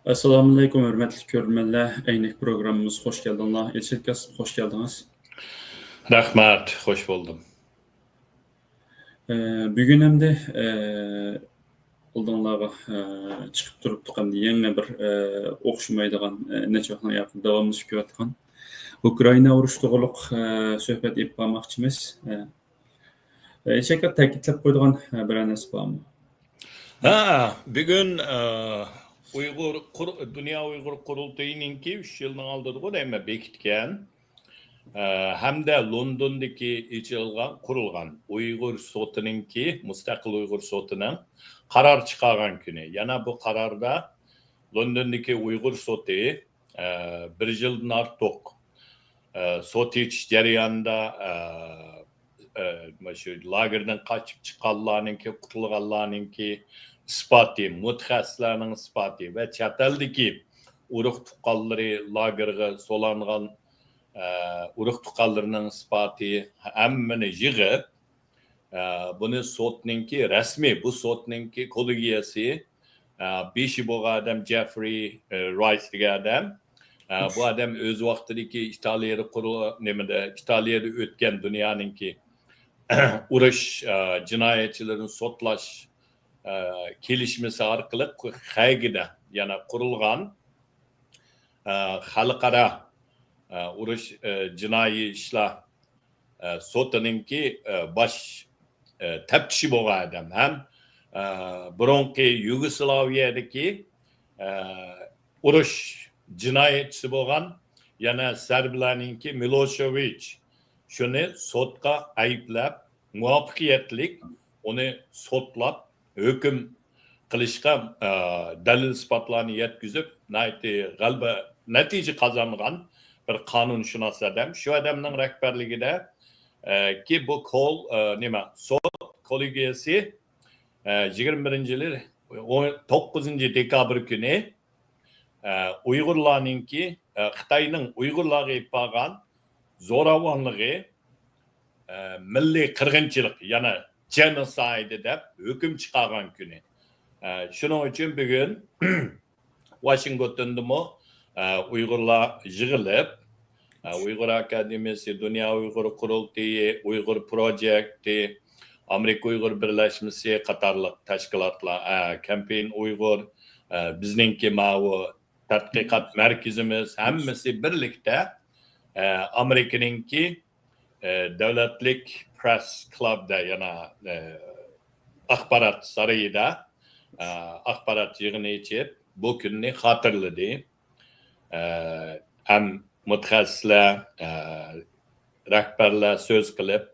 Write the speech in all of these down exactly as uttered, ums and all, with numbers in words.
ئەسسالامۇئەلەيكۇم، ھۆرمەتلىك كۆرۈرمەنلەر. ئەينەك پروگراممىمىزغا خوش كەلدىڭلار. ئېچىل ئاكا، خوش كەلدىڭىز. رەھمەت، خوش بولدۇم. ئە، بۈگۈن ئەمدى، ئە، ئالدىڭلارغا، ئە، چىقىپ تۇرۇپتۇق ئەمدى يەنە بىر، ئە، ئوخشىمايدىغان، ئە، نەچچە ۋاقىتنىڭ ياقى داۋاملىشىپ كېلىۋاتقان ئۇكرائىنا ئۇرۇشى توغرۇلۇق، ئە، سۆھبەت ئېلىپ بارماقچىمىز. ئە، ئە، ئېچىل ئاكا، تەكىتلەپ قويىدىغان، ئە، بىرەر نەرسە بارمۇ؟ ھە، بۈگۈن، ئە، ئۇيغۇر قۇر-، دۇنيا ئۇيغۇر قۇرۇلتىيىنىڭكى ئۈچ يىلنىڭ ئالدىدىغۇ دەيمەن، بېكىتكەن، ئە، ھەمدە لوندوندىكى ئېچىلغان، قۇرۇلغان ئۇيغۇر سوتىنىڭكى، مۇستەقىل ئۇيغۇر سوتىنىڭ قارار چىقارغان كۈنى. يەنە بۇ قاراردا لوندوندىكى ئۇيغۇر سوتى، ئە، بىر يىلدىن ئارتۇق، ئە، سوت ئېچىش جەريانىدا، ئە، ئە، مۇشۇ لاگېردىن قاچىپ چىققانلارنىڭكى، قۇتۇلغانلارنىڭكى ئىسپاتى، مۇتەخەسسىسلەرنىڭ ئىسپاتى ۋە چەت ئەلدىكى ئۇرۇق تۇغقانلىرى لاگېرغا سولانغان، ئە، ئۇرۇق تۇغقانلىرىنىڭ ئىسپاتى، ھەممىنى يىغىپ، ئە، بۇنى سوتنىڭكى رەسمىي، بۇ سوتنىڭكى كوللېگىيەسى، ئە، بېشى بولغان ئادەم جېفرى، ئە، رايس دېگەن ئادەم. ئە، بۇ ئادەم ئۆز ۋاقتىدىكى ئىتالىيەدە قۇرۇ-، نېمىدە، ئىتالىيەدە ئۆتكەن دۇنيانىڭكى ئۇرۇش، ئە، جىنايەتچىلىرىنى سوتلاش، ئە، كېلىشمىسى ئارقىلىق خەگىدە، يەنى قۇرۇلغان، ئە، خەلقئارا، ئە، ئۇرۇش، ئە، جىنايى ئىشلار، ئە، سوتىنىڭكى، ئە، باش، ئە، تەپتىشى بولغان ئادەم ھەم، ئە، بۇرۇنقى يۇگوسلاۋىيەدىكى، ئە، ئۇرۇش جىنايەتچىسى بولغان يەنە سەربلەرنىڭكى مىلوشېۋىچ شۇنى سوتقا ئەيىبلەپ، مۇۋەپپەقىيەتلىك ئۇنى سوتلاپ، ھۆكۈم قىلىشقا، ئە، دەلىل-ئىسپاتلارنى يەتكۈزۈپ، ناھايىتى غەلىبە، نەتىجە قازانغان بىر قانۇنشۇناس ئادەم. شۇ ئادەمنىڭ رەھبەرلىكىدە، ئە، كى بۇ كول-، ئە، نېمە، سوت كوللېگىيەسى، ئە، يىگىرمە بىرىنچى يىلى ئون توققۇزىنچى دېكابىر كۈنى، ئە، ئۇيغۇرلارنىڭكى، ئە، خىتاينىڭ ئۇيغۇرلارغا ئېلىپ بارغان زوراۋانلىقى، ئە، مىللىي قىرغىنچىلىق، يەنى جېنوسايد دەپ ھۆكۈم چىقارغان كۈنى. ئە، شۇنىڭ ئۈچۈن بۈگۈن ۋاشىنگتوندىمۇ، ئە، ئۇيغۇرلار يىغىلىپ، ئە، ئۇيغۇر ئاكادېمىيەسى، دۇنيا ئۇيغۇر قۇرۇلتىيى، ئۇيغۇر پروجېكتى، ئامېرىكا ئۇيغۇر بىرلەشمىسى قاتارلىق تەشكىلاتلار، ئە، كەمپەين ئۇيغۇر، ئە، بىزنىڭكى ماۋۇ تەتقىقات مەركىزىمىز، ھەممىسى بىرلىكتە، ئە، ئامېرىكىنىڭكى، ئە، دۆلەتلىك پرېس كلابدا، يەنى، ئە، ئاخبارات سارىيىدا، ئە، ئاخبارات يىغىنى ئېچىپ، بۇ كۈننى خاتىرىلىدى. ئە، ھەم مۇتەخەسسىسلەر، ئە، رەھبەرلەر سۆز قىلىپ،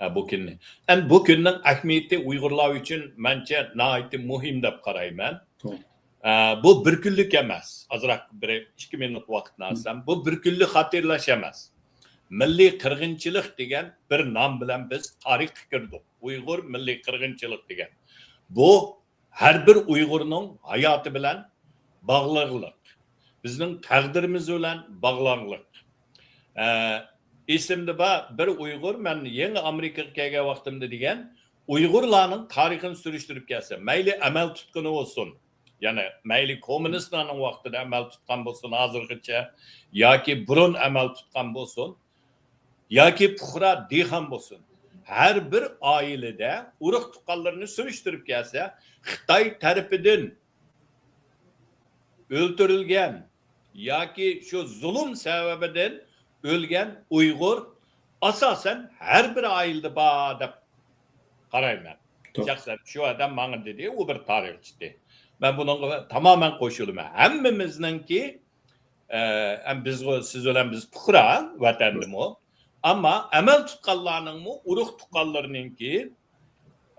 ئە، بۇ كۈننى. ئەمدى بۇ كۈننىڭ ئەھمىيىتى ئۇيغۇرلار ئۈچۈن مەنچە ناھايىتى مۇھىم دەپ قارايمەن. توغرا. ئە، بۇ بىر كۈنلۈك ئەمەس. ئازراق بىر ئىككى مىنۇت ۋاقىتنى ئالسام، بۇ بىر كۈنلۈك خاتىرىلەش ئەمەس. مىللىي قىرغىنچىلىق دېگەن بىر نام بىلەن بىز تارىخقا كىردۇق. ئۇيغۇر مىللىي قىرغىنچىلىق دېگەن. بۇ ھەر بىر ئۇيغۇرنىڭ ھاياتى بىلەن باغلىقلىق، بىزنىڭ تەقدىرىمىز بىلەن باغلانغلىق. ئە، ئېسىمدە بار، بىر ئۇيغۇر، مەن يېڭى ئامېرىكىغا كەلگەن ۋاقتىمدا دېگەن، ئۇيغۇرلارنىڭ تارىخىنى سۈرۈشتۈرۈپ كەلسە، مەيلى ئەمەل تۇتقىنى بولسۇن، يەنى مەيلى كوممۇنىستلارنىڭ ۋاقتىدا ئەمەل تۇتقان بولسۇن، ھازىرغىچە، ياكى بۇرۇن ئەمەل تۇتقان بولسۇن، ياكى پۇقرا دېھقان بولسۇن، ھەر بىر ئائىلىدە ئۇرۇق تۇغقانلىرىنى سۈرۈشتۈرۈپ كەلسە، خىتاي تەرىپىدىن ئۆلتۈرۈلگەن ياكى شۇ زۇلۇم سەۋەبىدىن ئۆلگەن ئۇيغۇر ئاساسەن ھەر بىر ئائىلىدە بار دەپ قارايمەن. توغرا. شەخسەن شۇ ئادەم ماڭا دېدى، ئۇ بىر تارىخچى. مەن بۇنىڭغا تامامەن قوشۇلىمەن. ھەممىمىزنىڭكى، ئە، ھەم بىزغۇ-، سىز بىلەن بىز پۇقرا ۋەتەندىمۇ. ئەمما ئەمەل تۇتقانلارنىڭمۇ ئۇرۇق تۇغقانلىرىنىڭكى،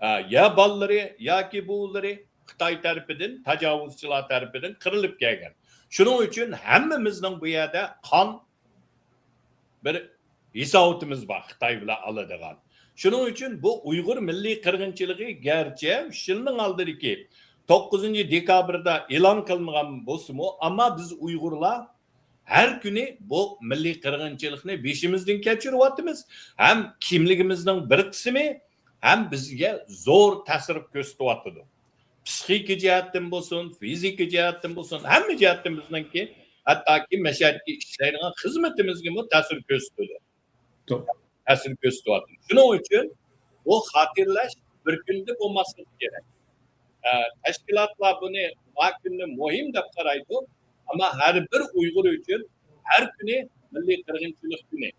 ئە، يا بالىلىرى ياكى بوۋىلىرى خىتاي تەرىپىدىن، تاجاۋۇزچىلار تەرىپىدىن قىرىلىپ كەلگەن. شۇنىڭ ئۈچۈن ھەممىمىزنىڭ بۇ يەردە قان بىر ھېساباتىمىز بار خىتاي بىلەن ئالىدىغان. شۇنىڭ ئۈچۈن بۇ ئۇيغۇر مىللىي قىرغىنچىلىقى گەرچە ئۈچ يىلنىڭ ئالدىدىكى توققۇزىنچى دېكابىردا ئېلان قىلىنغان بولسىمۇ، ئەمما بىز ئۇيغۇرلار ھەر كۈنى بۇ مىللىي قىرغىنچىلىقنى بېشىمىزدىن كەچۈرۈۋاتىمىز. ھەم كىملىكىمىزنىڭ بىر قىسمى ھەم بىزگە زور تەسىر كۆرسىتىۋاتىدۇ. پسىخىكا جەھەتتىن بولسۇن، فىزىكا جەھەتتىن بولسۇن، ھەممە جەھەتتىن بىزنىڭكى ھەتتاكى مەشەدىكى ئىشلەيدىغان خىزمىتىمىزگىمۇ تەسىر كۆرسىتىدۇ. تەسىر كۆرسىتىۋاتىدۇ. شۇنىڭ ئۈچۈن بۇ خاتىرىلەش بىر كۈندە بولماسلىقى كېرەك. ئە، تەشكىلاتلار بۇنى ما كۈننى مۇھىم دەپ قارايدۇ، ئەمما ھەر بىر ئۇيغۇر ئۈچۈن ھەر كۈنى مىللىي قىرغىنچىلىق كۈنى.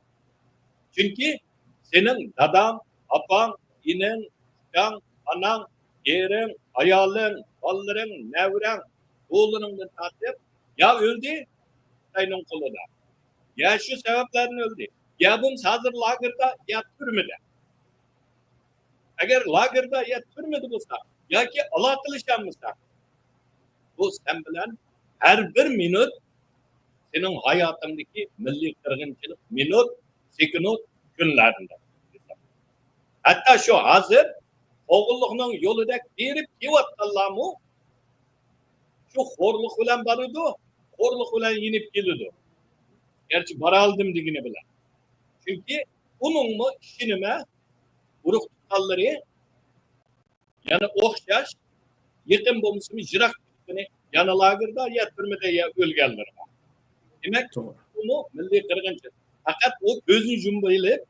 چۈنكى سېنىڭ داداڭ، ئاپاڭ، ئىنىڭ، ئۇكاڭ، ئاناڭ، ئېرىڭ، ئايالىڭ، بالىلىرىڭ، نەۋرەڭ، بوۋىلىرىڭدىن تارتىپ يا ئۆلدى خىتاينىڭ قولىدا، يا شۇ سەۋەبلەردىن ئۆلدى، يا بولمىسا ھازىر لاگېردا، يا تۈرمىدە. ئەگەر لاگېردا يا تۈرمىدە بولسا ياكى ئالاقىلىشالمىسا، بۇ سەن بىلەن ھەر بىر مىنۇت سېنىڭ ھاياتىڭدىكى مىللىي قىرغىنچىلىق مىنۇت، سېكۇنت، كۈنلەردىن. ھەتتا شۇ ھازىر قوغۇنلۇقنىڭ يولىدەك بېرىپ كېلىۋاتقانلارمۇ شۇ خورلۇق بىلەن بارىدۇ، خورلۇق بىلەن يېنىپ كېلىدۇ. گەرچە بارالدىم دېگىنى بىلەن. چۈنكى ئۇنىڭمۇ ئىشىنىمەن، ئۇرۇق تۇغقانلىرى يەنە ئوخشاش، يېقىن بولمىسىمۇ يىراق تۇغقىنى يەنە لاگېردا يا تۈرمىدە يا ئۆلگەنلىرى بار. دېمەك، توغرا. ئۇمۇ مىللىي قىرغىنچىلىق. پەقەت ئۇ كۆزىنى يۇمۇۋېلىپ،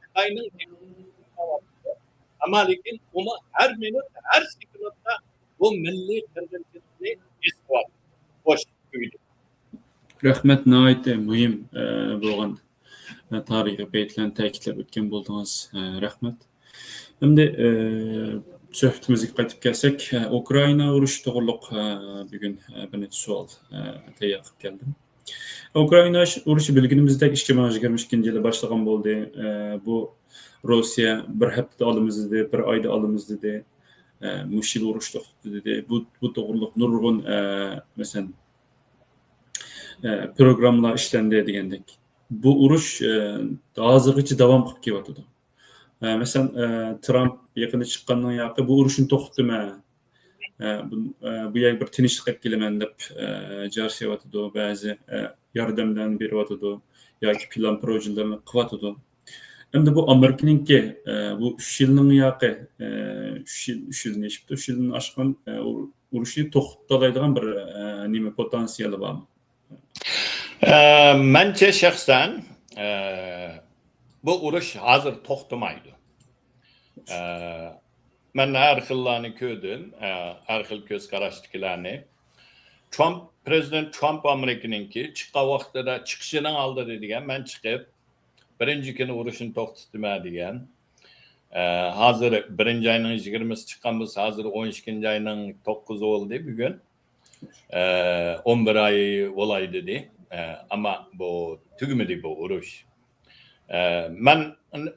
خىتاينىڭ، ئەمما لېكىن ئۇمۇ ھەر مىنۇت، ھەر سېكۇنتتا بۇ مىللىي قىرغىنچىلىقنى ھېس قىلىۋاتىدۇ. خوش، تۈگىدى. رەھمەت، ناھايىتى مۇھىم، ئە، بولغان، ئە، تارىخىي پەيتلەرنى تەكىتلەپ ئۆتكەن بولدىڭىز. ئە، رەھمەت. ئەمدى، ئە، سۆھبىتىمىزگە قايتىپ كەلسەك، ئە، ئۇكرائىنا ئۇرۇشى توغرۇلۇق، ئە، بۈگۈن، ئە، بىر نەچچە سوئال، ئە، تەييار قىلىپ كەلدىم. ئۇكرائىنا ئۇرۇشى بىلگىنىمىزدەك ئىككى مىڭ يىگىرمە ئىككىنچى يىلى باشلىغان بولدى. ئە، بۇ روسىيە بىر ھەپتىدە ئالىمىز دېدى، بىر ئايدا ئالىمىز دېدى. ئە، مۇشۇ يىل ئۇرۇش توختىدى دېدى. بۇ، بۇ توغرۇلۇق نۇرغۇن، ئە، مەسىلەن، ئە، پروگراممىلار ئىشلەندى دېگەندەك. بۇ ئۇرۇش، ئە، ھازىرغىچە داۋام قىلىپ كېلىۋاتىدۇ. ئە، مەسىلەن، ئە، ترامپ يېقىندا چىققاندىن ياقى بۇ ئۇرۇشنى توختىتىمەن، ئە، بۇ، ئە، بۇ يەرگە بىر تىنچلىق ئەپ كېلىمەن دەپ، ئە، جار سېلىۋاتىدۇ. بەزى، ئە، ياردەملەرنى بېرىۋاتىدۇ ياكى پىلان پروژىلەرنى قىلىۋاتىدۇ. ئەمدى بۇ ئامېرىكىنىڭكى، ئە، بۇ ئۈچ يىلنىڭ ياقى، ئە، ئۈچ يىل، ئۈچ يىلدىن ئېشىپتۇ، ئۈچ يىلدىن ئاشقان، ئە، ئۇ-، ئۇرۇشنى توختىتالايدىغان بىر، ئە، نېمە، پوتېنسىيالى بارمۇ؟ ئە، مەنچە شەخسەن، ئە، بۇ ئۇرۇش ھازىر توختىمايدۇ. ئە، مەن ھەر خىللارنى كۆردۈم، ئە، ھەر خىل كۆز قاراشتىكىلەرنى. ترامپ، پرېزىدېنت ترامپ ئامېرىكىنىڭكى چىققان ۋاقتىدا، چىقىشىنىڭ ئالدىدا دېگەن، مەن چىقىپ، بىرىنچى كۈنى ئۇرۇشنى توختىتىمەن دېگەن. ئە، ھازىر بىرىنچى ئاينىڭ يىگىرمىسى چىققان بولسا، ھازىر ئون ئىككىنچى ئاينىڭ توققۇزى بولدى بۈگۈن. ئە، ئون بىر ئاي بولاي دېدى. ئە، ئەمما بۇ تۈگىمىدى بۇ ئۇرۇش. ئە، مەن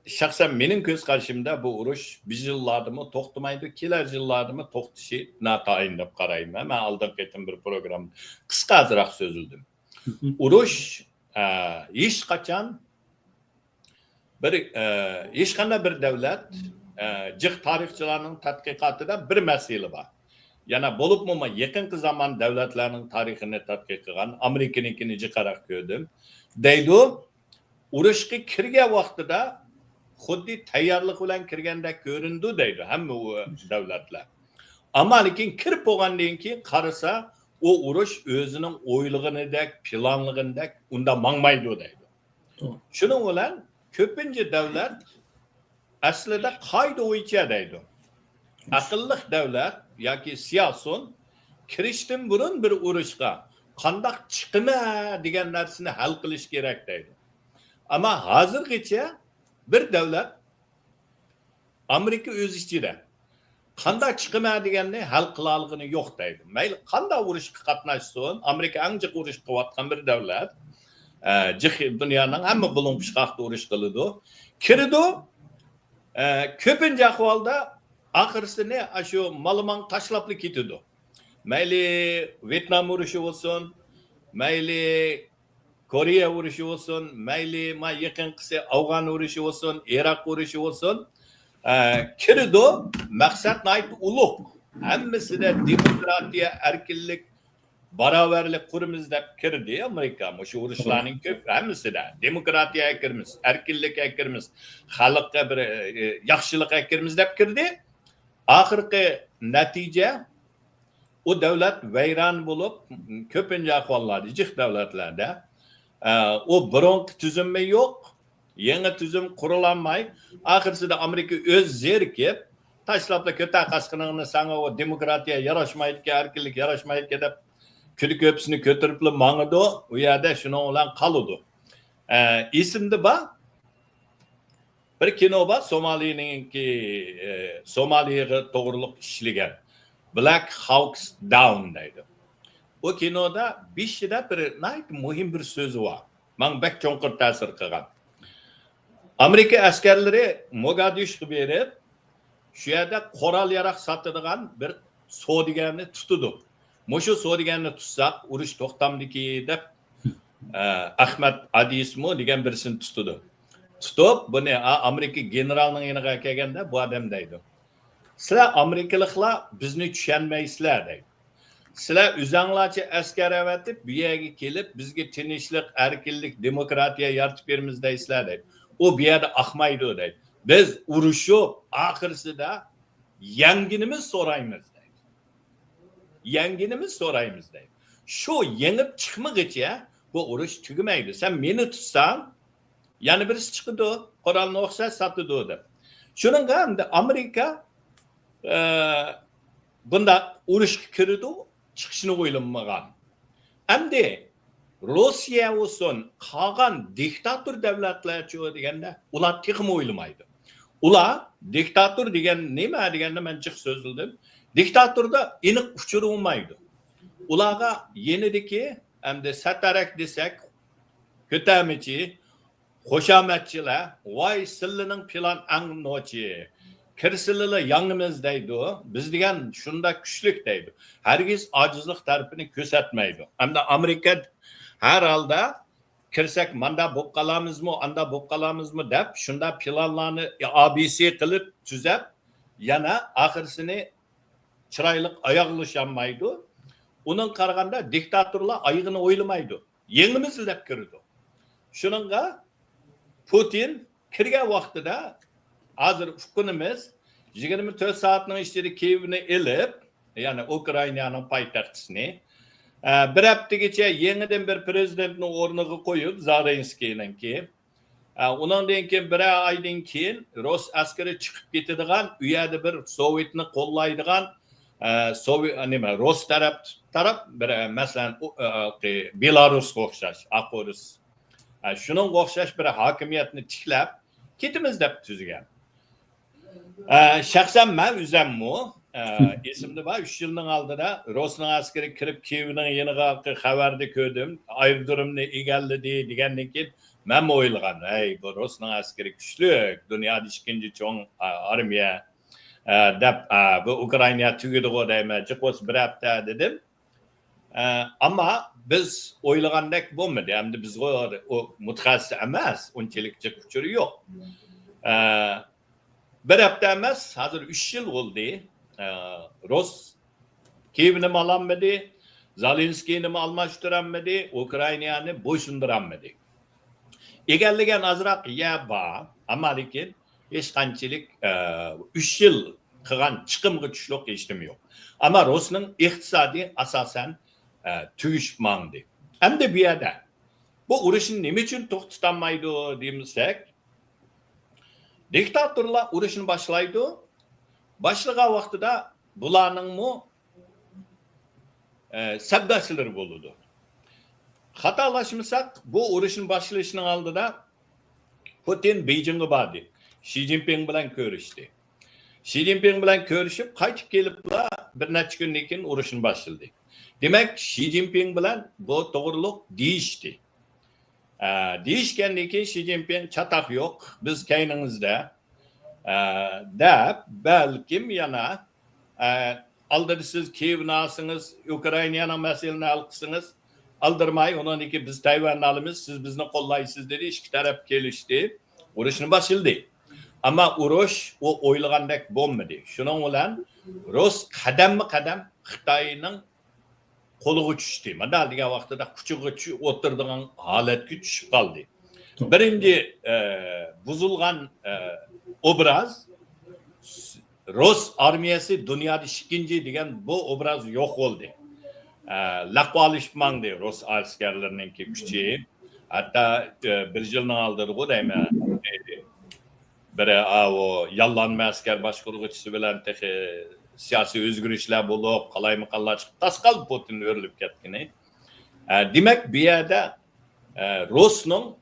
شەخسەن مېنىڭ كۆز قارىشىمدا بۇ ئۇرۇش بىر يىللاردىمۇ توختىمايدۇ، كېلەر يىللاردىمۇ توختىشى ناتايىن دەپ قارايمەن. مەن ئالدىنقى قېتىم بىر پروگراممىدا قىسقا ئازراق سۆزلىدىم. ئۇرۇش، ئە، ھېچقاچان بىر، ئە، ھېچقانداق بىر دۆلەت، ئە، جىق تارىخچىلارنىڭ تەتقىقاتىدا بىر مەسىلە بار. يەنە بولۇپمۇ مەن يېقىنقى زامان دۆلەتلەرنىڭ تارىخىنى تەتقىق قىلغان، ئامېرىكىنىڭكىنى جىقراق كۆردۈم. دەيدۇ، ئۇرۇشقا كىرگەن ۋاقتىدا خۇددى تەييارلىق بىلەن كىرگەندەك كۆرۈنىدۇ دەيدۇ ھەممە ئۇ دۆلەتلەر. ئەمما لېكىن كىرىپ بولغاندىن كېيىن قارىسا، ئۇ ئۇرۇش ئۆزىنىڭ ئويلىغىنىدەك، پىلانلىغىنىدەك ئۇنداق ماڭمايدۇ دەيدۇ. توغرا. شۇنىڭ بىلەن كۆپىنچە دۆلەت ئەسلىدە قائىدە بويىچە دەيدۇ. ئەقىللىق دۆلەت ياكى سىياسىيون كىرىشتىن بۇرۇن بىر ئۇرۇشقا قانداق چىقىمەن دېگەن نەرسىنى ھەل قىلىش كېرەك دەيدۇ. ئەمما ھازىرغىچە بىر دۆلەت ئامېرىكا ئۆز ئىچىدە قانداق چىقىمەن دېگەننى ھەل قىلالىغىنى يوق دەيدۇ. مەيلى قانداق ئۇرۇشقا قاتناشسۇن، ئامېرىكا ئەڭ جىق ئۇرۇش قىلىۋاتقان بىر دۆلەت. ئە، جىق دۇنيانىڭ ھەممە بۇلۇڭ پىچقاقتا ئۇرۇش قىلىدۇ. كىرىدۇ، ئە، كۆپىنچە ئەھۋالدا ئاخىرسىنى ئاشۇ مالىماڭ تاشلاپلا كېتىدۇ. مەيلى ۋيېتنام ئۇرۇشى بولسۇن، مەيلى كورېيە ئۇرۇشى بولسۇن، مەيلى ما يېقىنقىسى ئافغان ئۇرۇشى بولسۇن، ئىراق ئۇرۇشى بولسۇن، ئە، كىرىدۇ، مەقسەت ناھايىتى ئۇلۇغ. ھەممىسىدە دېموكراتىيە، ئەركىنلىك، باراۋەرلىك قۇرىمىز دەپ كىردى ئامېرىكا. مۇشۇ ئۇرۇشلارنىڭ كۆپ، ھەممىسىدە دېموكراتىيە ئەكىرىمىز، ئەركىنلىك ئەكىرىمىز، خەلققە بىر، ئە، ياخشىلىق ئەكىرىمىز دەپ كىردى. ئاخىرقى نەتىجە، ئۇ دۆلەت ۋەيران بولۇپ، كۆپىنچە ئەھۋاللاردا، جىق دۆلەتلەردە، ئە، ئۇ بۇرۇنقى تۈزۈممۇ يوق، يېڭى تۈزۈم قۇرۇلالماي، ئاخىرسىدا ئامېرىكا ئۆزى زېرىكىپ، تاشلاپلا كۆتەر قاسقىنىڭنى، ساڭا ئۇ دېموكراتىيە ياراشمايدىكەن، ئەركىنلىك ياراشمايدىكەن دەپ، كۈدە كۆپىسىنى كۆتۈرۈپلا ماڭىدۇ، ئۇ يەردە شۇنىڭ بىلەن قالىدۇ. ئە، ئېسىمدە بار، بىر كىنو بار، سومالىنىڭكى، ئە، سومالىغا توغرۇلۇق ئىشلىگەن. Black Hawks Down دەيدۇ. ئۇ كىنودا بېشىدا بىر ناھايىتى مۇھىم بىر سۆزى بار. ماڭا بەك چوڭقۇر تەسىر قىلغان. ئامېرىكا ئەسكەرلىرى موگادىشۇغا بېرىپ، شۇ يەردە قورال-ياراغ ساتىدىغان بىر سودىگەرنى تۇتىدۇ. مۇشۇ سودىگەرنى تۇتساق، ئۇرۇش توختامدىكى دەپ، ئە، ئەخمەت ئادىسمۇ دېگەن بىرسىنى تۇتىدۇ. تۇتۇپ، بۇنى، ئا، ئامېرىكا گېنېرالىنىڭ يېنىغا كەلگەندە، بۇ ئادەم دەيدۇ، سىلەر ئامېرىكىلىقلار بىزنى چۈشەنمەيسىلەر دەيدۇ. سىلەر ئۆزەڭلارچە ئەسكەر ئەۋەتىپ، بۇ يەرگە كېلىپ، بىزگە تىنچلىق، ئەركىنلىك، دېموكراتىيە يارىتىپ بېرىمىز دەيسىلەر دەيدۇ. ئۇ بۇ يەردە ئاقمايدۇ دەيدۇ. بىز ئۇرۇشۇپ، ئاخىرسىدا يەڭگىنىمىز سورايمىز دەيدۇ. يەڭگىنىمىز سورايمىز دەيدۇ. شۇ يېڭىپ چىقمىغىچە بۇ ئۇرۇش تۈگىمەيدۇ. سەن مېنى تۇتساڭ، يەنە بىرسى چىقىدۇ، قورالنى ئوخشاش ساتىدۇ دەپ. شۇنىڭغا ئەمدى ئامېرىكا، ئە، بۇنداق ئۇرۇشقا كىرىدۇ، چىقىشنى ئويلىمىغان. ئەمدى روسىيە بولسۇن، قالغان دىكتاتور دۆلەتلەرچۇ دېگەندە، ئۇلار تېخىمۇ ئويلىمايدۇ. ئۇلار دىكتاتور دېگەن نېمە دېگەندە، مەن جىق سۆزلىدىم. دىكتاتوردا ئېنىق ئۇچۇر بولمايدۇ. ئۇلارغا يېنىدىكى، ئەمدى سەتەرەك دېسەك، كۆتەرمىچى، خۇشامەتچىلەر، ۋاي، سىللىنىڭ پىلان ئەڭ نوچى، كىرسىلىلا ياڭىمىز دەيدۇ، بىز دېگەن شۇنداق كۈچلۈك دەيدۇ. ھەرگىز ئاجىزلىق تەرىپىنى كۆرسەتمەيدۇ. ئەمدى ئامېرىكا ھەر ھالدا كىرسەك ماندا بولۇپ قالامىزمۇ، ئاندا بولۇپ قالامىزمۇ دەپ شۇنداق پىلانلارنى ئابىسى قىلىپ تۈزەپ، يەنە ئاخىرسىنى چىرايلىق ئاياغلىشالمايدۇ. ئۇنىڭغا قارىغاندا دىكتاتورلار ئايىغىنى ئويلىمايدۇ. يېڭىمىز دەپ كىرىدۇ. شۇنىڭغا پۇتىن كىرگەن ۋاقتىدا، ھازىر ئۇققىنىمىز، يىگىرمە تۆت سائەتنىڭ ئىچىدە كىيېۋنى ئېلىپ، يەنى ئۇكرائىنانىڭ پايتەختىسىنى، ئە، بىر ھەپتىگىچە يېڭىدىن بىر پرېزىدېنتنى ئورنىغا قويۇپ، زېلېنسكىينىڭكى، ئە، ئۇنىڭدىن كېيىن بىرەر ئايدىن كېيىن رۇس ئەسكىرى چىقىپ كېتىدىغان، ئۇ يەردە بىر سوۋېتنى قوللايدىغان، ئە، سوۋې-، نېمە، رۇس تەرەپ، تەرەپ بىر، ئە، مەسىلەن، ئۇ، ئە، بېلارۇسقا ئوخشاش، ئاقۇرۇس، ئە، شۇنىڭغا ئوخشاش بىر ھاكىمىيەتنى تىكلەپ كېتىمىز دەپ تۈزگەن. ئە، شەخسەن مەن ئۆزەممۇ، ئە، ئېسىمدە بار، ئۈچ يىلنىڭ ئالدىدا رۇسنىڭ ئەسكىرى كىرىپ، كىيېۋنىڭ يېنىغا خەۋەردە كۆردۈم، ئايرودرومنى ئىگىلىدى دېگەندىن كېيىن، مەنمۇ ئويلىغان، ھەي، بۇ رۇسنىڭ ئەسكىرى كۈچلۈك، دۇنيادا ئىككىنچى چوڭ، ئا، ئارمىيە، ئە، دەپ، ئە، بۇ ئۇكرائىنا تۈگىدىغۇ دەيمەن، جىق بولسا بىر ھەپتە دېدىم. ئە، ئەمما بىز ئويلىغاندەك بولمىدى. ئەمدى بىزغۇ ئۇ مۇتەخەسسىس ئەمەس، ئۇنچىلىك جىق ئۇچۇرى يوق. ئە، بىر ھەپتە ئەمەس، ھازىر ئۈچ يىل بولدى. ئە، رۇس كىيېۋنىمۇ ئالالمىدى، زېلېنسكىينىمۇ ئالماشتۇرالمىدى، ئۇكرائىنانى بويسۇندۇرالمىدى. ئىگىلىگەن ئازراق يەر بار، ئەمما لېكىن ھېچقانچىلىك، ئە، ئۈچ يىل قىلغان چىقىمغا چۈشلۈك ھېچنېمە يوق. ئەمما رۇسنىڭ ئىقتىسادى ئاساسەن، ئە، تۈگىشىپ ماڭدى. ئەمدى بۇ يەردە بۇ ئۇرۇشنى نېمە ئۈچۈن توختىتالمايدۇ دېمىسەك، دىكتاتورلار ئۇرۇشنى باشلايدۇ. باشلىغان ۋاقتىدا بۇلارنىڭمۇ، ئە، سەپداشلىرى بولىدۇ. خاتالاشمىساق، بۇ ئۇرۇشنى باشلىشىنىڭ ئالدىدا پۇتىن بېيجىڭغا باردى. شى جىنپىڭ بىلەن كۆرۈشتى. شى جىنپىڭ بىلەن كۆرۈشۈپ، قايتىپ كېلىپلا بىر نەچچە كۈندىن كېيىن ئۇرۇشنى باشلىدى. دېمەك، شى جىنپىڭ بىلەن بۇ توغرۇلۇق دېيىشتى. ئە، دېيىشكەندىن كېيىن شى جىنپىڭ، «چاتاق يوق، بىز كەينىڭىزدە»، ئە، دەپ، بەلكىم يەنە، ئە، ئالدىدا سىز كىيېۋنى ئالسىڭىز، ئۇكرائىنانىڭ مەسىلىنى ھەل قىلسىڭىز، ئالدىرىماي، ئۇنىڭدىن كېيىن بىز تەيۋەننى ئالىمىز، سىز بىزنى قوللايسىز، دېدى. ئىككى تەرەپ كېلىشتى، ئۇرۇشنى باشلىدى. ئەمما ئۇرۇش ئۇ ئويلىغاندەك بولمىدى. شۇنىڭ بىلەن رۇس قەدەممۇ قەدەم خىتاينىڭ قولىغا چۈشتى. مۇنداق دېگەن ۋاقتىدا قۇچىقىغا چۈ-، ئولتۇرىدىغان ھالەتكە چۈشۈپ قالدى. بىرىنچى، ئە، بۇزۇلغان، ئە، ئوبراز، رۇس ئارمىيەسى دۇنيادا ئىككىنچى دېگەن بۇ ئوبراز يوق بولدى. ئە، لەقۋا ئېلىشىپ ماڭدى رۇس ئەسكەرلىرىنىڭكى كۈچى. ھەتتا، ئە، بىر يىلنىڭ ئالدىدىغۇ دەيمەن. بىرى، ئاۋۇ ياللانما ئەسكەر باشقۇرغۇچىسى بىلەن تېخى سىياسىي ئۆزگىرىشلەر بولۇپ، قالايمىقانلار چىقىپ، تاس قالدى پۇتىن ئۆرۈلۈپ كەتكىنى. ئە، دېمەك، بۇ يەردە، ئە، رۇسنىڭ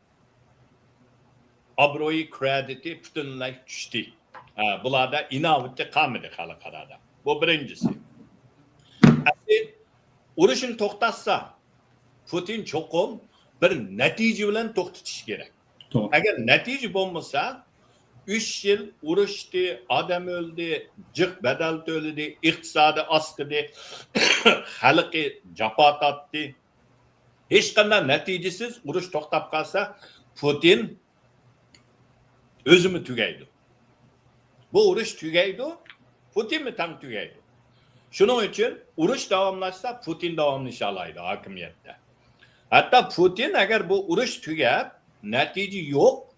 ئابرۇيى، كرېدىتى پۈتۈنلەي چۈشتى. ئە، بۇلاردا ئىناۋىتى قالمىدى خەلقئارادا. بۇ بىرىنچىسى. ئەمدى ئۇرۇشنى توختاتسا، پۇتىن چوقۇم بىر نەتىجە بىلەن توختىتىشى كېرەك. توغرا. ئەگەر نەتىجە بولمىسا، ئۈچ يىل ئۇرۇشتى، ئادەم ئۆلدى، جىق بەدەل تۆلىدى، ئىقتىسادى ئاستىدى، خەلقى جاپا تارتتى. ھېچقانداق نەتىجىسىز ئۇرۇش توختاپ قالسا، پۇتىن ئۆزىمۇ تۈگەيدۇ. بۇ ئۇرۇش تۈگەيدۇ، پۇتىنمۇ تەڭ تۈگەيدۇ. شۇنىڭ ئۈچۈن ئۇرۇش داۋاملاشسا، پۇتىن داۋاملىشالايدۇ ھاكىمىيەتتە. ھەتتا پۇتىن ئەگەر بۇ ئۇرۇش تۈگەپ، نەتىجە يوق،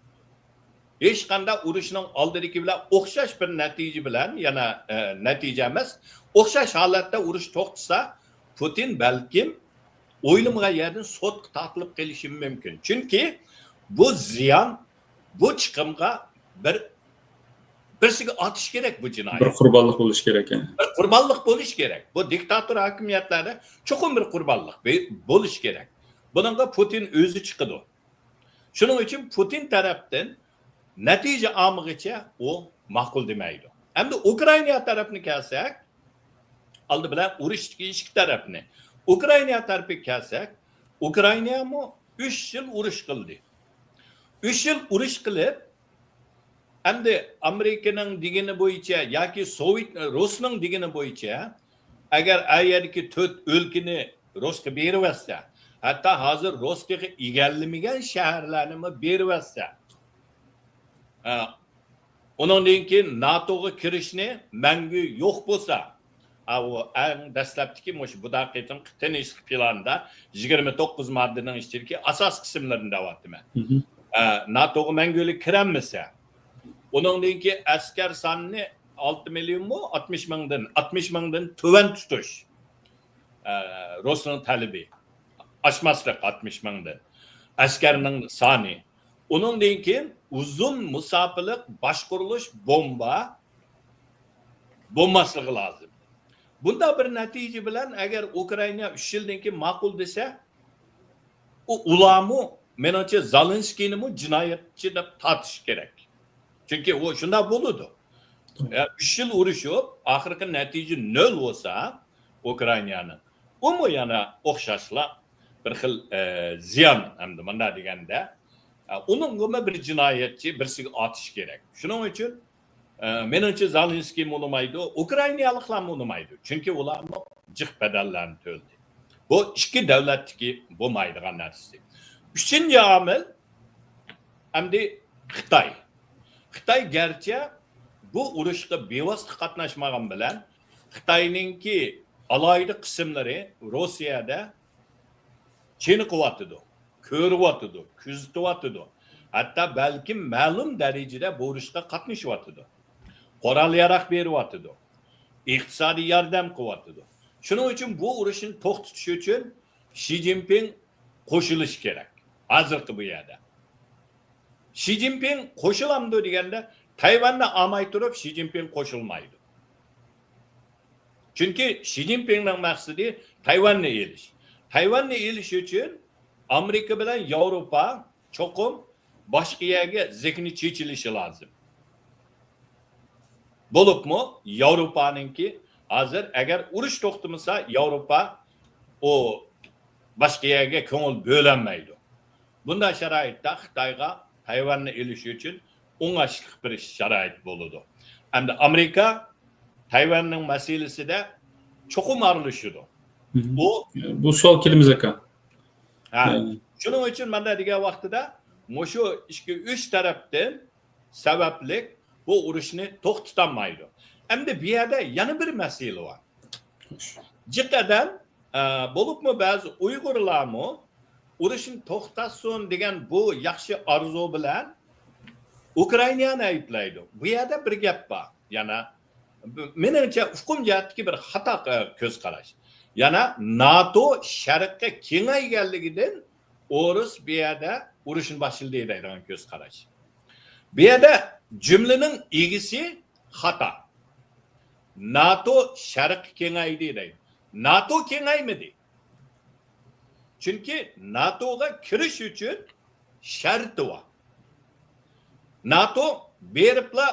ھېچقانداق ئۇرۇشنىڭ ئالدىدىكى بىلەن ئوخشاش بىر نەتىجە بىلەن، يەنە، ئە، نەتىجە ئەمەس، ئوخشاش ھالەتتە ئۇرۇش توختىسا، پۇتىن بەلكىم ئويلىمىغان يەردىن سوتقا تارتىلىپ قېلىشى مۇمكىن. چۈنكى بۇ زىيان، بۇ چىقىمغا بىر، بىرسىگە ئاتىش كېرەك بۇ جىنايەت. بىر قۇربانلىق بولۇشى كېرەك، يەنى. بىر قۇربانلىق بولۇشى كېرەك. بۇ دىكتاتور ھاكىمىيەتلەردە چوقۇم بىر قۇربانلىق بې-، بولۇشى كېرەك. بۇنىڭغا پۇتىن ئۆزى چىقىدۇ. شۇنىڭ ئۈچۈن پۇتىن تەرەپتىن نەتىجە ئالمىغىچە ئۇ ماقۇل دېمەيدۇ. ئەمدى ئۇكرائىنا تەرەپنى كەلسەك، ئالدى بىلەن ئۇرۇشتىكى ئىككى تەرەپنى. ئۇكرائىنا تەرىپىگە كەلسەك، ئۇكرائىنامۇ ئۈچ يىل ئۇرۇش قىلدى. ئۈچ يىل ئۇرۇش قىلىپ، ئەمدى ئامېرىكىنىڭ دېگىنى بويىچە ياكى سوۋېت، رۇسنىڭ دېگىنى بويىچە، ئەگەر ئا يەردىكى تۆت ئۆلكىنى رۇسقا بېرىۋەتسە، ھەتتا ھازىر رۇس تېخى ئىگىلىمىگەن شەھەرلەرنىمۇ بېرىۋەتسە، ئە، ئۇنىڭدىن كېيىن ناتوغا كىرىشنى مەڭگۈ يوق بولسا، ئا، ئۇ ئەڭ دەسلەپتىكى مۇشۇ بۇ قېتىمقى تىنچلىق پىلانىدا يىگىرمە توققۇز ماددىنىڭ ئىچىدىكى ئاساس قىسىملىرىنى دەۋاتىمەن. مھم. ئە، ناتوغا مەڭگۈلۈك كىرەلمىسە، ئۇنىڭدىن كېيىن ئەسكەر سانىنى ئالتە مىليونمۇ، ئاتمىش مىڭدىن، ئاتمىش مىڭدىن تۆۋەن تۇتۇش. ئە، رۇسنىڭ تەلىپى ئاشماسلىق ئاتمىش مىڭدىن. ئەسكەرنىڭ سانى. ئۇنىڭدىن كېيىن ئۇزۇن مۇساپىلىق باشقۇرۇلۇش بومبا بولماسلىقى لازىم. بۇنداق بىر نەتىجە بىلەن ئەگەر ئۇكرائىنا ئۈچ يىلدىن كېيىن ماقۇل دېسە، ئۇ، ئۇلارمۇ، مېنىڭچە، زېلېنسكىينىمۇ جىنايەتچى دەپ تارتىش كېرەك. چۈنكى ئۇ شۇنداق بولىدۇ. يا، ئۈچ يىل ئۇرۇشۇپ، ئاخىرقى نەتىجە نۆل بولسا، ئۇكرائىنانىڭ، ئۇمۇ يەنە ئوخشاشلا بىر خىل، ئە، زىيان، ھەمدە مۇنداق دېگەندە، ئە، ئۇنىڭغىمۇ بىر جىنايەتچى بىرسىگە ئاتىش كېرەك. شۇنىڭ ئۈچۈن، ئە، مېنىڭچە، زېلېنسكىيمۇ ئۇنىمايدۇ، ئۇكرائىنالىقلارمۇ ئۇنىمايدۇ. چۈنكى ئۇلارمۇ جىق بەدەللەرنى تۆلىدى. بۇ ئىككى دۆلەتتىكى بولمايدىغان نەرسىسى. ئۈچىنچى ئامىل، ئەمدى خىتاي. خىتاي گەرچە بۇ ئۇرۇشقا بىۋاسىتە قاتناشمىغان بىلەن، خىتاينىڭكى ئالاھىدە قىسىملىرى روسىيەدە چېنىقىۋاتىدۇ، كۆرۈۋاتىدۇ، كۆزىتىۋاتىدۇ. ھەتتا بەلكىم مەلۇم دەرىجىدە بۇ ئۇرۇشقا قاتنىشىۋاتىدۇ. قورال-ياراغ بېرىۋاتىدۇ. ئىقتىسادىي ياردەم قىلىۋاتىدۇ. شۇنىڭ ئۈچۈن بۇ ئۇرۇشنى توختىتىش ئۈچۈن شى جىنپىڭ قوشۇلۇشى كېرەك. ھازىرقى بۇ يەردە. شى جىنپىڭ قوشۇلامدۇ دېگەندە، تەيۋەننى ئالماي تۇرۇپ شى جىنپىڭ قوشۇلمايدۇ. چۈنكى شى جىنپىڭنىڭ مەقسىتى تەيۋەننى ئېلىش. تەيۋەننى ئېلىش ئۈچۈن ئامېرىكا بىلەن ياۋروپا چوقۇم باشقا يەرگە زېھنى چېچىلىشى لازىم. بولۇپمۇ ياۋروپانىڭكى ھازىر ئەگەر ئۇرۇش توختىمىسا، ياۋروپا ئۇ باشقا يەرگە كۆڭۈل بۆلەلمەيدۇ. بۇنداق شارائىتتا خىتايغا تەيۋەننى ئېلىش ئۈچۈن ئوڭايلىق بېرىش شارائىتى بولىدۇ. ئەمدى ئامېرىكا تەيۋەننىڭ مەسىلىسىدە چوقۇم ئارىلىشىدۇ. مھم. بۇ بۇ سوئال كېلىمىز ئاكا. ھە. يەنى شۇنىڭ ئۈچۈن مەن دە دېگەن ۋاقتىدا مۇشۇ ئىككى، ئۈچ تەرەپتىن سەۋەبلىك بۇ ئۇرۇشنى توختىتالمايدۇ. ئەمدى بۇ يەردە يەنە بىر مەسىلە بار. جىق ئادەم، ئە، بولۇپمۇ بەزى ئۇيغۇرلارمۇ ئۇرۇشنى توختاتسۇن دېگەن بۇ ياخشى ئارزۇ بىلەن ئۇكرائىنانى ئەيىبلەيدۇ. بۇ يەردە بىر گەپ بار. يەنە، مېنىڭچە ئۇقۇم جەھەتتىكى بىر خاتا كۆز قاراش. يەنە ناتو شەرققە كېڭەيگەنلىكىدىن ئورۇس بۇ يەردە ئۇرۇشنى باشلىدى دەيدىغان كۆز قاراش. بۇ يەردە جۈملىنىڭ ئىگىسى خاتا. ناتو شەرققە كېڭەيدى دەيدۇ. ناتو كېڭەيمىدى. چۈنكى ناتوغا كىرىش ئۈچۈن شەرتى بار. ناتو بېرىپلا،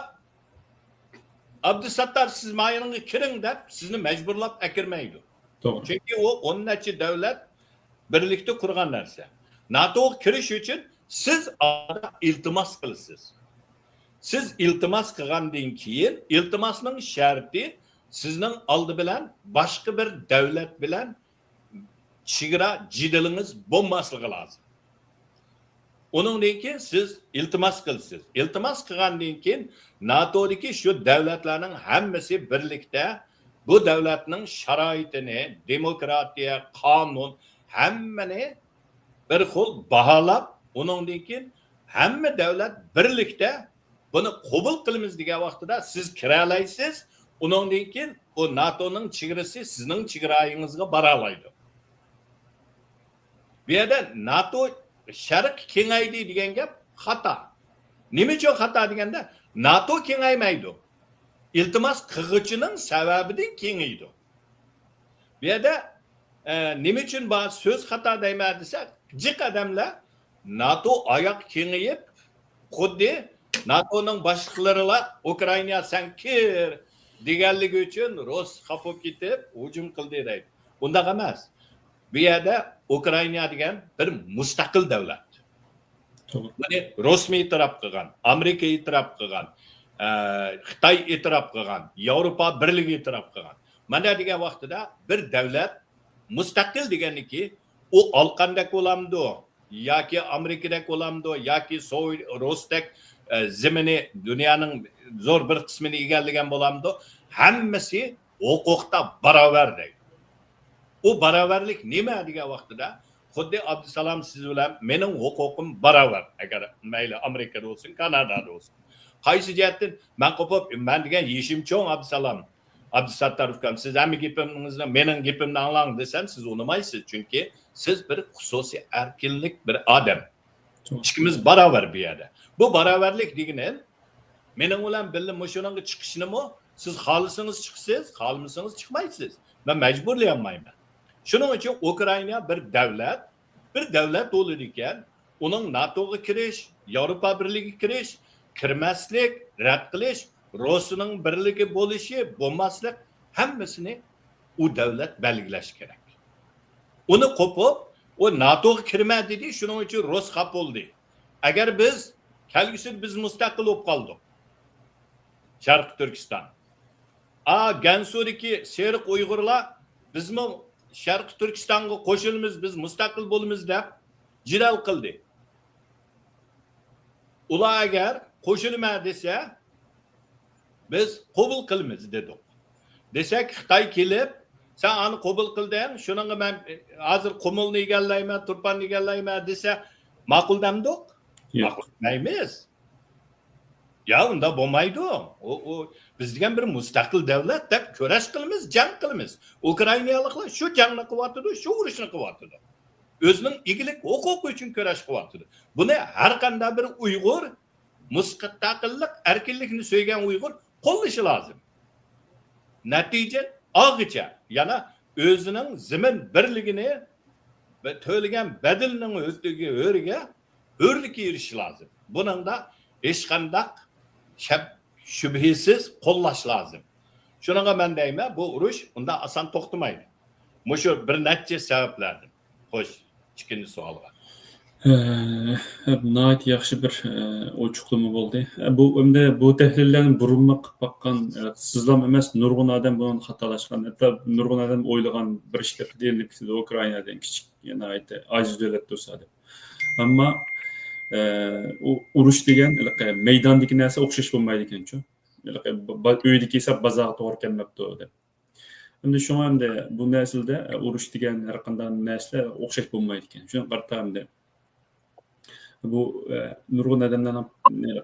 «ئابدۇساتتار، سىز مايىنىڭغا كىرىڭ» دەپ سىزنى مەجبۇرلاپ ئەكىرمەيدۇ. توغرا. چۈنكى ئۇ ئون نەچچە دۆلەت بىرلىكتە قۇرغان نەرسە. ناتوغا كىرىش ئۈچۈن سىز ئالدىدا ئىلتىماس قىلىسىز. سىز ئىلتىماس قىلغاندىن كېيىن، ئىلتىماسنىڭ شەرتى سىزنىڭ ئالدى بىلەن باشقا بىر دۆلەت بىلەن چېگرا جېدىلىڭىز بولماسلىقى لازىم. ئۇنىڭدىن كېيىن سىز ئىلتىماس قىلىسىز. ئىلتىماس قىلغاندىن كېيىن ناتودىكى شۇ دۆلەتلەرنىڭ ھەممىسى بىرلىكتە بۇ دۆلەتنىڭ شارائىتىنى، دېموكراتىيە، قانۇن، ھەممىنى بىر خىل باھالاپ، ئۇنىڭدىن كېيىن ھەممە دۆلەت بىرلىكتە بۇنى قوبۇل قىلىمىز دېگەن ۋاقتىدا سىز كىرەلەيسىز، ئۇنىڭدىن كېيىن ئۇ ناتونىڭ چېگرىسى سىزنىڭ چېگرايىڭىزغا بارالايدۇ. بۇ يەردە ناتو شەرق كېڭەيدى دېگەن گەپ خاتا. نېمە ئۈچۈن خاتا دېگەندە، ناتو كېڭەيمەيدۇ. ئىلتىماس قىلغۇچىنىڭ سەۋەبىدىن كېڭىيىدۇ. بۇ يەردە، ئە، نېمە ئۈچۈن بار سۆز خاتا دەيمەن دېسە، جىق ئادەملەر ناتو ئاياق كېڭىيىپ، خۇددى ناتونىڭ باشلىقلىرىلا «ئۇكرائىنا، سەن كىر» دېگەنلىكى ئۈچۈن رۇس خاپا بولۇپ كېتىپ ھۇجۇم قىلدى دەيدۇ. ئۇنداق ئەمەس. بۇ يەردە ئۇكرائىنا دېگەن بىر مۇستەقىل دۆلەت. توغرا. بۇنى رۇسمۇ ئېتىراپ قىلغان، ئامېرىكا ئېتىراپ قىلغان، ئە، خىتاي ئېتىراپ قىلغان، ياۋروپا بىرلىكى ئېتىراپ قىلغان. مانا دېگەن ۋاقتىدا بىر دۆلەت مۇستەقىل دېگەنلىكى، ئۇ ئالقاندەك بولامدۇ، ياكى ئامېرىكىدەك بولامدۇ، ياكى سوۋېت، رۇستەك، ئە، زېمىنى، دۇنيانىڭ زور بىر قىسمىنى ئىگىلىگەن بولامدۇ؟ ھەممىسى ھوقۇقتا باراۋەر دەيدۇ. ئۇ باراۋەرلىك نېمە دېگەن ۋاقتىدا، خۇددى ئابدۇسالام سىز بىلەن مېنىڭ ھوقۇقۇم باراۋەر. ئەگەر مەيلى ئامېرىكىدا بولسۇن، كانادادا بولسۇن. قايسى جەھەتتىن؟ مەن قوپۇپ، مەن دېگەن يېشىم چوڭ، ئابدۇسالام، ئابدۇساتتار ئۇكام، سىز ھەممە گېپىڭىزنى، مېنىڭ گېپىمنى ئاڭلاڭ دېسەم، سىز ئۇنىمايسىز. چۈنكى سىز بىر خۇسۇسىي ئەركىنلىك بىر ئادەم. توغرا. ئىككىمىز باراۋەر بۇ يەردە. بۇ باراۋەرلىك دېگىنىم، مېنىڭ بىلەن بىللە مۇشۇنىڭغا چىقىشنىمۇ سىز خالىسىڭىز چىقىسىز، خالىمىسىڭىز چىقمايسىز. مەن مەجبۇرلىيالمايمەن. شۇنىڭ ئۈچۈن ئۇكرائىنا بىر دەۋلەت، بىر دەۋلەت بولىدىكەن، ئۇنىڭ ناتوغا كىرىش، ياۋروپا بىرلىكىگە كىرىش، كىرمەسلىك، رەت قىلىش، روسىيەنىڭ بىرلىكى بولۇشى، بولماسلىق، ھەممىسىنى ئۇ دەۋلەت بەلگىلەش كېرەك. ئۇنى قوپۇپ، ئۇ ناتوغا كىرمە دېدى، شۇنىڭ ئۈچۈن روس خاپا بولدى. ئەگەر بىز كەلگۈسىدە بىز مۇستەقىل بولۇپ قالدۇق، شەرقىي تۈركىستان، ئا، گەنسۇدىكى سېرىق ئۇيغۇرلار، بىزمۇ شەرقىي تۈركىستانغا قوشۇلىمىز، بىز مۇستەقىل بولىمىز دەپ جېدەل قىلدى. ئۇلار ئەگەر قوشۇلىمەن دېسە، بىز قوبۇل قىلىمىز دېدۇق. دېسەك، خىتاي كېلىپ، سەن ئانى قوبۇل قىلدىڭ، شۇنىڭغا مەن ھازىر قۇمۇلنى ئىگىلەيمەن، تۇرپاننى ئىگىلەيمەن دېسە، ماقۇل دەمدۇق؟ ياق. ماقۇل دەيمىز. يا، ئۇنداق بولمايدۇ. ئۇ، ئۇ، بىز دېگەن بىر مۇستەقىل دۆلەت دەپ كۈرەش قىلىمىز، جەڭ قىلىمىز. ئۇكرائىنالىقلار شۇ جەڭنى قىلىۋاتىدۇ، شۇ ئۇرۇشنى قىلىۋاتىدۇ. ئۆزىنىڭ ئىگىلىك ھوقۇقى ئۈچۈن كۈرەش قىلىۋاتىدۇ. بۇنى ھەر قانداق بىر ئۇيغۇر، مۇستەقىللىق، ئەركىنلىكنى سۆيگەن ئۇيغۇر قوللىشى لازىم. نەتىجە ئالغىچە، يەنە ئۆزىنىڭ زېمىن بىرلىكىنى ۋە تۆلىگەن بەدىلىنىڭ ھۆددىگە، ھۆرىگە، ھۆرلۈككە ئېرىشىشى لازىم. بۇنىڭدا ھېچقانداق شەك، شۈبھىسىز قوللاش لازىم. شۇنىڭغا مەن دەيمەن، بۇ ئۇرۇش ئۇنداق ئاسان توختىمايدۇ. مۇشۇ بىر نەچچە سەۋەبلەردىن. خوش، ئىككىنچى سوئالغا. ئە، ناھايىتى ياخشى بىر، ئە، ئوچۇقلىما بولدى. ئە، بۇ، ئەمدى بۇ تەھلىللەرنى بۇرۇنمۇ قىلىپ باققان، ئە، سىزلام ئەمەس، نۇرغۇن ئادەم بۇنى خاتالاشقان. ھەتتا نۇرغۇن ئادەم ئويلىغان بىر ئىشلار دېيىلىپ كېتىدۇ، ئۇكرائىنا دېگەن كىچىك، ناھايىتى ئاجىز دۆلەت تۇرسا دەپ. ئەمما، ئە، ئۇ، ئۇرۇش دېگەن ھېلىقى مەيداندىكى نەرسە ئوخشاش بولمايدىكەنچۇ. ھېلىقى با-، با-، ئۆيدىكى ھېساب بازارغا توغرا كەلمەپتۇ دەپ. ئەمدى شۇڭا ئەمدى بۇ نەرسىلەردە، ئە، ئۇرۇش دېگەن ھەر قانداق نەرسىلەر ئوخشاش بولمايدىكەن. شۇنىڭغا قارىتا ئەمدى، بۇ، ئە، نۇرغۇن ئادەملەرنىڭ،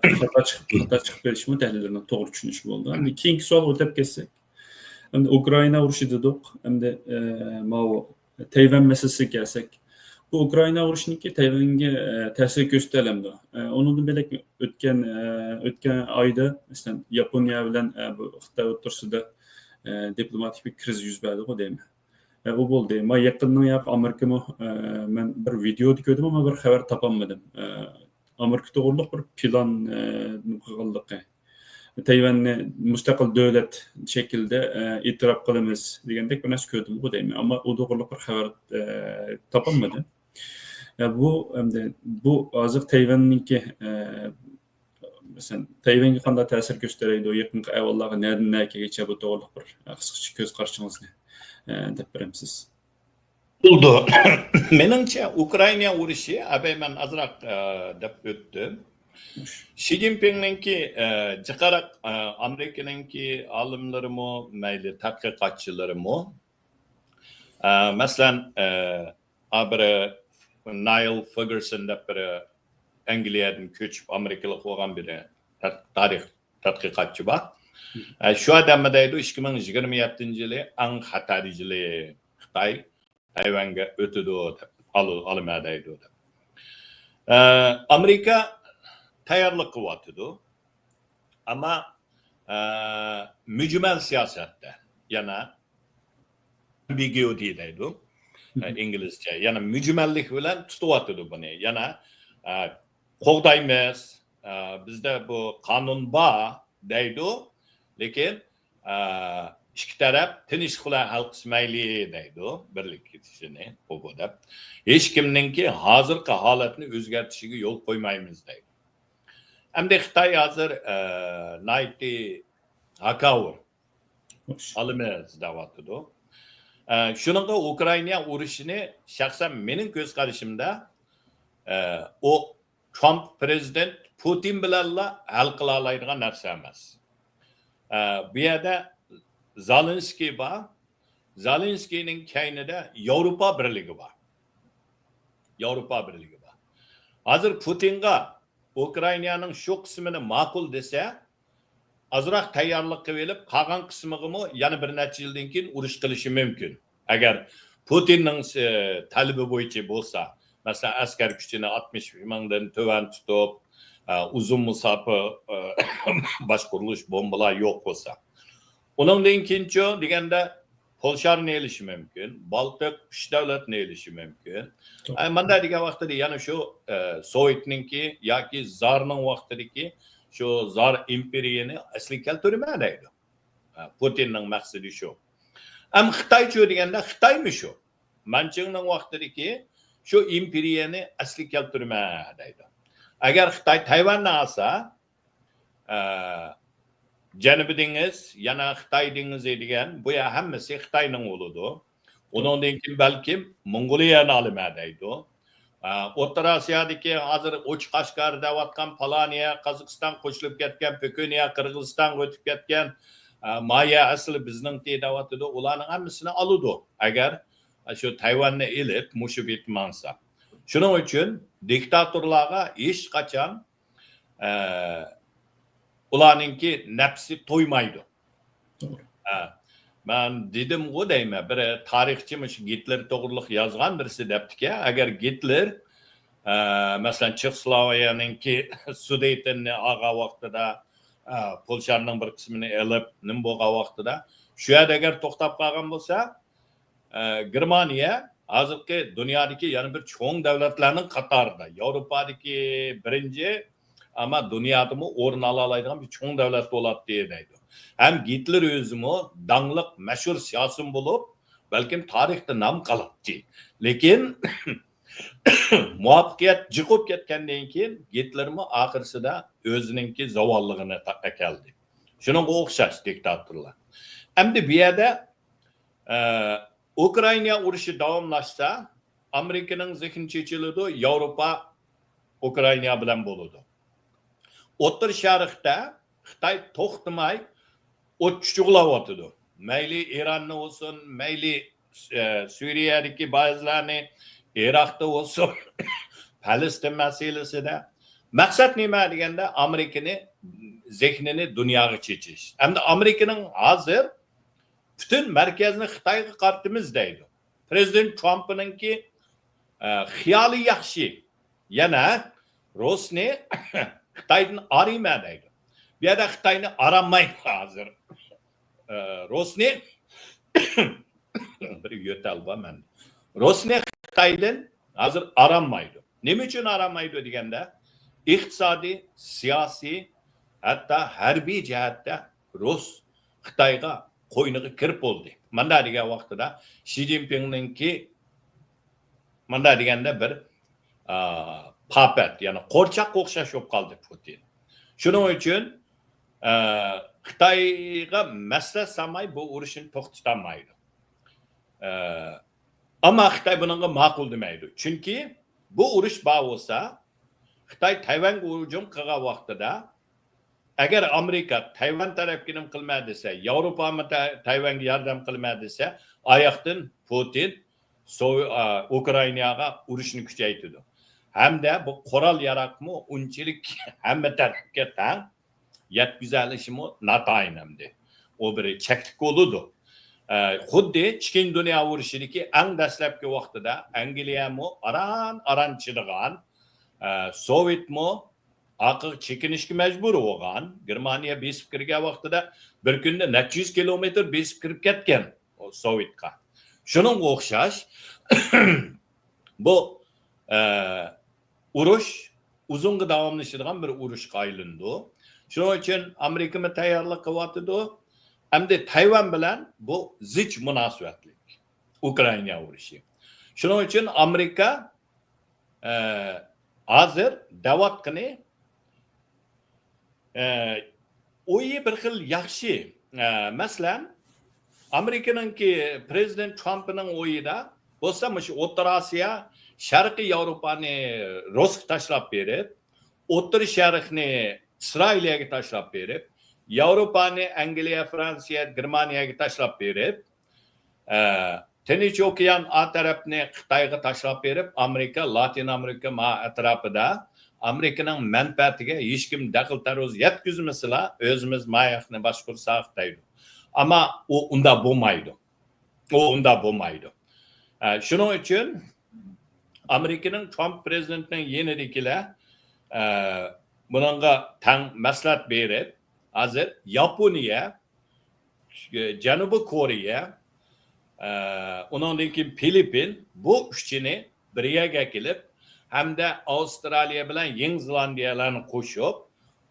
ئە، خاتا چىقىپ، خاتا چىقىپ قېلىشىمۇ تەھلىللەرنىڭ توغرا چۈشىنىشى بولىدۇ. ئەمدى كېيىنكى سوئالغا ئۆتۈپ كەتسەك، ئەمدى ئۇكرائىنا ئۇرۇشى دېدۇق. ئەمدى، ئە، ماۋۇ تەيۋەن مەسىلىسىگە كەلسەك، بۇ ئۇكرائىنا ئۇرۇشىنىڭكى تەيۋەنگە، ئە، تەسىرى كۆرسىتەلەمدۇ؟ ئە، ئۇنىڭدىن بۆلەك ئۆتكەن، ئە، ئۆتكەن ئايدا، مەسىلەن، ياپونىيە بىلەن، ئە، بۇ خىتاي ئوتتۇرىسىدا، ئە، دىپلوماتىك بىر كىرىز يۈز بەردىغۇ دەيمەن. ئە، ئۇ بولدى. ما يېقىندىن ياق ئامېرىكىمۇ، ئە، مەن بىر ۋىدېئودا كۆردۈم، ئەمما بىر خەۋەر تاپالمىدىم. ئە، ئامېرىكا توغرۇلۇق بىر پىلان، ئە، قىلغانلىقى. تەيۋەننى مۇستەقىل دۆلەت شەكلىدە، ئە، ئېتىراپ قىلىمىز دېگەندەك بىر نەرسە كۆردۈمغۇ دەيمەن. ئەمما ئۇ توغرۇلۇق بىر خەۋەر، ئە، تاپالمىدىم. ئە، بۇ، ئەمدى بۇ ھازىر تەيۋەننىڭكى، ئە، مەسىلەن، تەيۋەنگە قانداق تەسىر كۆستەرەيدۇ؟ يېقىنقى ئەھۋاللارغا نەدىن نەگىچە بۇ توغرىلىق بىر، ئە، قىسقىچە كۆز قارىشىڭىزنى، ئە، دەپ بېرەمسىز؟ بولدى. مېنىڭچە، ئۇكرائىنا ئۇرۇشى، ئەبەي مەن ئازراق، ئە، دەپ ئۆتتۈم. شى جىنپىڭنىڭكى، ئە، جىقراق، ئە، ئامېرىكىنىڭكى ئالىملىرىمۇ، مەيلى تەتقىقاتچىلىرىمۇ، ئە، مەسىلەن، ئە، ئا، بىر نايل فېرگۇسون دەپ بىر ئەنگلىيەدىن كۆچۈپ ئامېرىكىلىق بولغان بىر تەت-، تارىخ تەتقىقاتچى بار. ئە، شۇ ئادەم دەيدۇ، ئىككى مىڭ يىگىرمە يەتتىنچى يىلى ئەڭ خەتەر يىلى خىتاي تەيۋەنگە ئۆتىدۇ دەپ، ئال-، ئالىمەن دەيدۇ دەپ. ئە، ئامېرىكا تەييارلىق قىلىۋاتىدۇ. ئەمما، ئە، مۈجمەل سىياسەتتە، يەنە ئامبىگۇئىتى دەيدۇ، ئە، ئىنگلىزچە. يەنە مۈجمەللىك بىلەن تۇتۇۋاتىدۇ بۇنى. يەنە، ئە، قوغدايمىز، ئە، بىزدە بۇ قانۇن بار دەيدۇ، لېكىن، ئە، ئىككى تەرەپ تىنچلىق بىلەن ھەل قىلسا مەيلى دەيدۇ، بىرلىككە كېتىشىنى، ئۇ بۇ دەپ. ھېچكىمنىڭكى ھازىرقى ھالەتنى ئۆزگەرتىشىگە يول قويمايمىز دەيدۇ. ئەمدى خىتاي ھازىر، ئە، نايتى ھاكاۋۇر ئالىمىز دەۋاتىدۇ. ئە، شۇنىڭغا ئۇكرائىنا ئۇرۇشىنى شەخسەن مېنىڭ كۆز قارىشىمدا، ئە، ئۇ ترامپ پىرېزىدېنت پۇتىن بىلەنلا ھەل قىلالايدىغان نەرسە ئەمەس. ئە، بۇ يەردە زالېنسكىي بار. زالېنسكىينىڭ كەينىدە ياۋروپا بىرلىكى بار. ياۋروپا بىرلىكى بار. ھازىر پۇتىنغا ئۇكرائىنانىڭ شۇ قىسمىنى ماقۇل دېسە، ئازراق تەييارلىق قىلىۋېلىپ، قالغان قىسمىغىمۇ يەنە بىر نەچچە يىلدىن كېيىن ئۇرۇش قىلىشى مۇمكىن. ئەگەر پۇتىننىڭ، ئى، تەلىپى بويىچە بولسا، مەسىلەن، ئەسكەر كۈچىنى ئاتمىش مىڭدىن تۆۋەن تۇتۇپ، ئە، ئۇزۇن مۇساپە، ئە، باشقۇرۇلۇش بومبىلار يوق بولسا. ئۇنىڭدىن كېيىنچۇ دېگەندە، پولشانى ئېلىشى مۇمكىن، بالتىق ئۈچ دۆلەتنى ئېلىشى مۇمكىن. توغرا. ئە، ماندا دېگەن ۋاقتىدا يەنە شۇ، ئە، سوۋېتنىڭكى ياكى زارنىڭ ۋاقتىدىكى شۇ زار ئىمپېرىيىنى ئەسلىگە كەلتۈرىمەن دەيدۇ. ئە، پۇتىننىڭ مەقسىتى شۇ. ئەم خىتايچۇ دېگەندە، خىتايمۇ شۇ. مەنچىڭنىڭ ۋاقتىدىكى شۇ ئىمپېرىيەنى ئەسلىگە كەلتۈرىمەن دەيدۇ. ئەگەر خىتاي تەيۋەننى ئالسا، ئە، جەنۇبىي دېڭىز، يەنە خىتاي دېڭىزى دېگەن، بۇ يەر ھەممىسى خىتاينىڭ بولىدۇ. ئۇنىڭدىن كېيىن بەلكىم موڭغۇلىيەنى ئالىمەن دەيدۇ. ئە، ئوتتۇرا ئاسىيادىكى ھازىر ئوچۇق ئاشكارا دەۋاتقان پالانىيە، قازاقىستان قوشۇلۇپ كەتكەن، پېكۇنىيە، قىرغىزىستان ئۆتۈپ كەتكەن، ئە، مايە ئەسلى بىزنىڭكى دەۋاتىدۇ. ئۇلارنىڭ ھەممىسىنى ئالىدۇ. ئەگەر شۇ تەيۋەننى ئېلىپ، مۇشۇ بېتى ماڭسا. شۇنىڭ ئۈچۈن دىكتاتورلارغا ھېچقاچان، ئە، ئۇلارنىڭكى نەپسى تويمايدۇ. توغرا. ھە. مەن دېدىمغۇ دەيمەن، بىر تارىخچى مۇشۇ گىتلېر توغرۇلۇق يازغان بىرسى دەپتىكەن، ئەگەر گىتلېر، ئە، مەسىلەن، چېخوسلوۋاكىيەنىڭكى سۇدېتېننى ئالغان ۋاقتىدا، ئە، پولشانىڭ بىر قىسمىنى ئېلىپ، نېمە بولغان ۋاقتىدا، شۇ يەردە ئەگەر توختاپ قالغان بولسا، ئە، گېرمانىيە ھازىرقى دۇنيادىكى يەنە بىر چوڭ دۆلەتلەرنىڭ قاتارىدا، ياۋروپادىكى بىرىنچى، ئەمما دۇنيادىمۇ ئورۇن ئالالايدىغان بىر چوڭ دۆلەت بولاتتى دەيدۇ. ھەم گىتلېر ئۆزىمۇ داڭلىق، مەشھۇر سىياسىيون بولۇپ، بەلكىم تارىختا نام قالاتتى. لېكىن مۇۋەپپەقىيەت جىق بولۇپ كەتكەندىن كېيىن، گىتلېرمۇ ئاخىرسىدا ئۆزىنىڭكى زاۋاللىقىنى تا-، ئەكەلدى. شۇنىڭغا ئوخشاش دىكتاتورلار. ئەمدى بۇ يەردە، ئە، ئۇكرائىنا ئۇرۇشى داۋاملاشسا، ئامېرىكىنىڭ زېھنى چېچىلىدۇ، ياۋروپا ئۇكرائىنا بىلەن بولىدۇ. ئوتتۇرا شەرقتە خىتاي توختىماي ئوت چۈچۈقلاۋاتىدۇ. مەيلى ئىراننى بولسۇن، مەيلى، ئە، سۈرىيەدىكى بەزىلەرنى، ئىراقتا بولسۇن، پەلەستىن مەسىلىسىدە. مەقسەت نېمە دېگەندە، ئامېرىكىنى، زېھنىنى دۇنياغا چېچىش. ئەمدى ئامېرىكىنىڭ ھازىر پۈتۈن مەركەزنى خىتايغا قارىتىمىز دەيدۇ. پرېزىدېنت ترامپنىڭكى، ئە، خىيالى ياخشى. يەنە روسنى خىتايدىن ئايرىيمەن دەيدۇ. بۇ يەردە خىتاينى ئايرالمايدۇ ھازىر. ئە، روسنى بىر يۆتەل بار مەندە. روسنى خىتايدىن ھازىر ئايرالمايدۇ. نېمە ئۈچۈن ئايرالمايدۇ دېگەندە، ئىقتىسادىي، سىياسىي، ھەتتا ھەربىي جەھەتتە رۇس خىتايغا قوينىغا كىرىپ بولدى. مانداق دېگەن ۋاقتىدا شى جىنپىڭنىڭكى، مانداق دېگەندە، بىر، ئا، پاپەت، يەنى قورچاققا ئوخشاش بولۇپ قالدى پۇتىن. شۇنىڭ ئۈچۈن، ئا، خىتايغا مەسلىھەت سالماي بۇ ئۇرۇشنى توختىتالمايدۇ. ئا، ئەمما خىتاي بۇنىڭغا ماقۇل دېمەيدۇ. چۈنكى بۇ ئۇرۇش بار بولسا، خىتاي تەيۋەنگە ھۇجۇم قىلغان ۋاقتىدا، ئەگەر ئامېرىكا تەيۋەن تەرەپكە نېمە قىلمە دېسە، ياۋروپامۇ تە-، تەيۋەنگە ياردەم قىلمە دېسە، ئاياقتىن پۇتىن سو-، ئا، ئۇكرائىناغا ئۇرۇشنى كۈچەيتىدۇ. ھەمدە بۇ قورال ياراقمۇ ئۇنچىلىك ھەممە تەرەپكە تەڭ يەتكۈزەلىشىمۇ ناتايىن ئەمدى. ئۇ بىر چەكلىك بولىدۇ. ئە، خۇددى ئىككىنچى دۇنيا ئۇرۇشىدىكى ئەڭ دەسلەپكى ۋاقتىدا ئەنگلىيەمۇ ئاران-ئاران چىدىغان، ئە، سوۋېتمۇ ئارقىغا چېكىنىشكە مەجبۇر بولغان. گېرمانىيە بېسىپ كىرگەن ۋاقتىدا بىر كۈندە نەچچە يۈز كىلومېتىر بېسىپ كىرىپ كەتكەن ئۇ سوۋېتقا. شۇنىڭغا ئوخشاش بۇ، ئە، ئۇرۇش ئۇزۇنغا داۋاملىشىدىغان بىر ئۇرۇشقا ئايلىنىدۇ. شۇنىڭ ئۈچۈن ئامېرىكىمۇ تەييارلىق قىلىۋاتىدۇ. ئەمدى تەيۋەن بىلەن بۇ زىچ مۇناسىۋەتلىك ئۇكرائىنا ئۇرۇشى. شۇنىڭ ئۈچۈن ئامېرىكا، ئە، ھازىر دەۋاتقىنى، ئە، ئويى بىر خىل ياخشى. ئە، مەسىلەن، ئامېرىكىنىڭكى پرېزىدېنت ترامپنىڭ ئويىدا بولسا، مۇشۇ ئوتتۇرا ئاسىيا، شەرقىي ياۋروپانى رۇسقا تاشلاپ بېرىپ، ئوتتۇرا شەرقنى ئىسرائىلىيەگە تاشلاپ بېرىپ، ياۋروپانى ئەنگلىيە، فرانسىيە، گېرمانىيەگە تاشلاپ بېرىپ، ئە، تىنچ ئوكيان ئا تەرەپنى خىتايغا تاشلاپ بېرىپ، ئامېرىكا، لاتىن ئامېرىكا ما ئەتراپىدا ئامېرىكىنىڭ مەنپەئەتىگە ھېچكىم دەخلى تەرۇز يەتكۈزمىسىلا، ئۆزىمىز ماياقنى باشقۇرساق دەيدۇ. ئەمما ئۇ ئۇنداق بولمايدۇ. ئۇ ئۇنداق بولمايدۇ. ئە، شۇنىڭ ئۈچۈن ئامېرىكىنىڭ ترامپ پرېزىدېنتىنىڭ يېنىدىكىلەر، ئە، بۇنىڭغا تەڭ مەسلىھەت بېرىپ، ھازىر ياپونىيە، جەنۇبىي كورېيە، ئە، ئۇنىڭدىن كېيىن فىلىپپىن، بۇ ئۈچىنى بىر يەرگە كېلىپ، ھەمدە ئاۋسترالىيە بىلەن يېڭى زېلاندىيەلەرنى قوشۇپ،